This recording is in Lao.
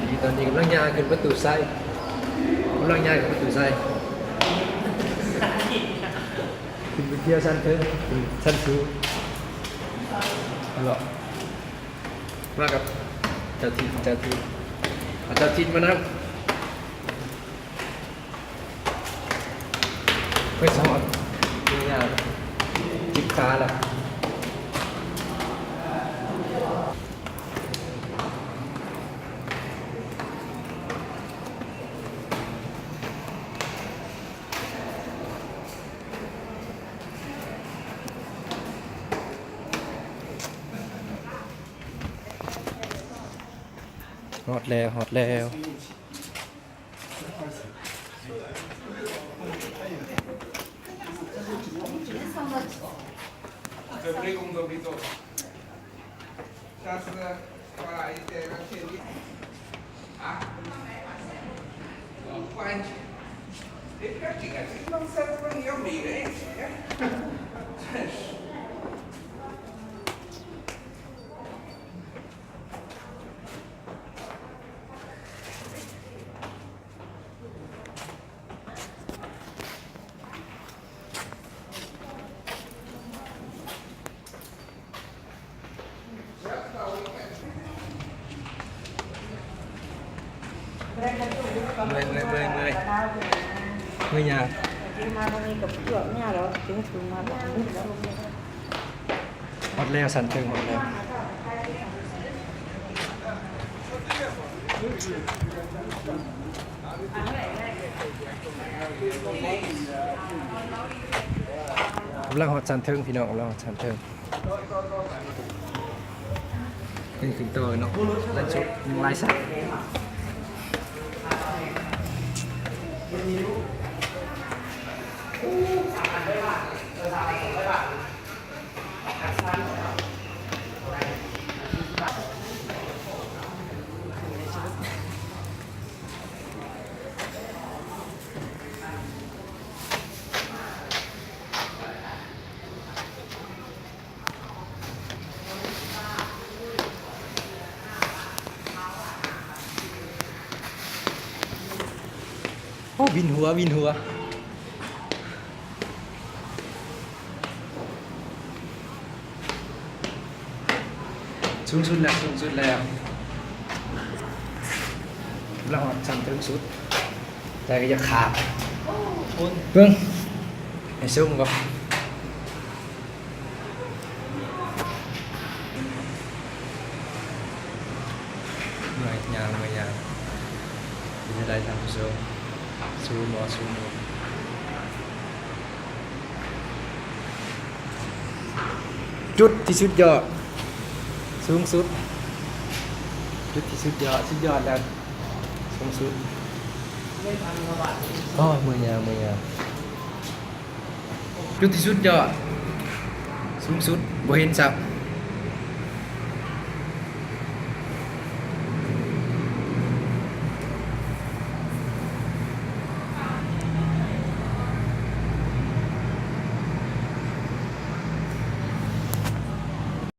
ນີ້ຕອນນີ້ກຳລັງຍ່າງຂຶ້ນປະຕູໄຊ ກຳລັງຍ່າງຂຶ້ນປະຕູໄຊ ຂຶ້ນໄປທ່ຽວຊັ້ນເທິງ ຂຶ້ນຊັ້ນສູງ ເລາະ ມາກັບເຈົ້າຖິ່ນ ເຈົ້າຖິ່ນ ເອົາເຈົ້າຖິ່ນມານຳ. ໄປສອດ ມີງານຈິບຂາລະ ຮອດແລ້ວ ຮອດແລ້ວ.ເມື່ອຍ ເມື່ອຍ ເມື່ອຍ ເມື່ອຍ ເມື່ອຍຍາກ. ຮອດແລ້ວ ຊັ້ນເທິງຮອດແລ້ວ ກຳລັງຮອດຊັ້ນເທິງພີ່ນ້ອງ ກຳລັງຮອດຊັ້ນເທິງ ຂຶ້ນ ຂຶ້ນຕໍ່ເນາະ ຊັ້ນສຸດ ຍັງຫຼາຍຊັ້ນ. ໂອ້ ວິນຫົວ ວິນຫົວ. ສູງສຸດແລ້ວ ສູງສຸດແລ້ວ ລະຮອດຊັ້ນເທິງສຸດ ໃຈກໍຢາກຂາດ. ເບິ່ງ ໃຫ້ຊຸມກ່ອນ. ເມື່ອຍຍ່າງ ເມື່ອຍຍ່າງ ເປັນຈັ່ງໃດທ່ານຜູ້ຊົມ? ສູງບໍ່? ສູງບໍ່? ຈຸດທີ່ສຸດຍອດ ສູງສຸດ ຈຸດທີ່ສຸດຍອດ ສຸດຍອດແລ້ວ ສູງສຸດ. ໂອ້ຍ ເມື່ອຍຍ່າງ ເມື່ອຍຍ່າງ. ຈຸດທີ່ສຸດຍອດ ສູງສຸດ ບໍ່ເຫັນຊ້ຳ.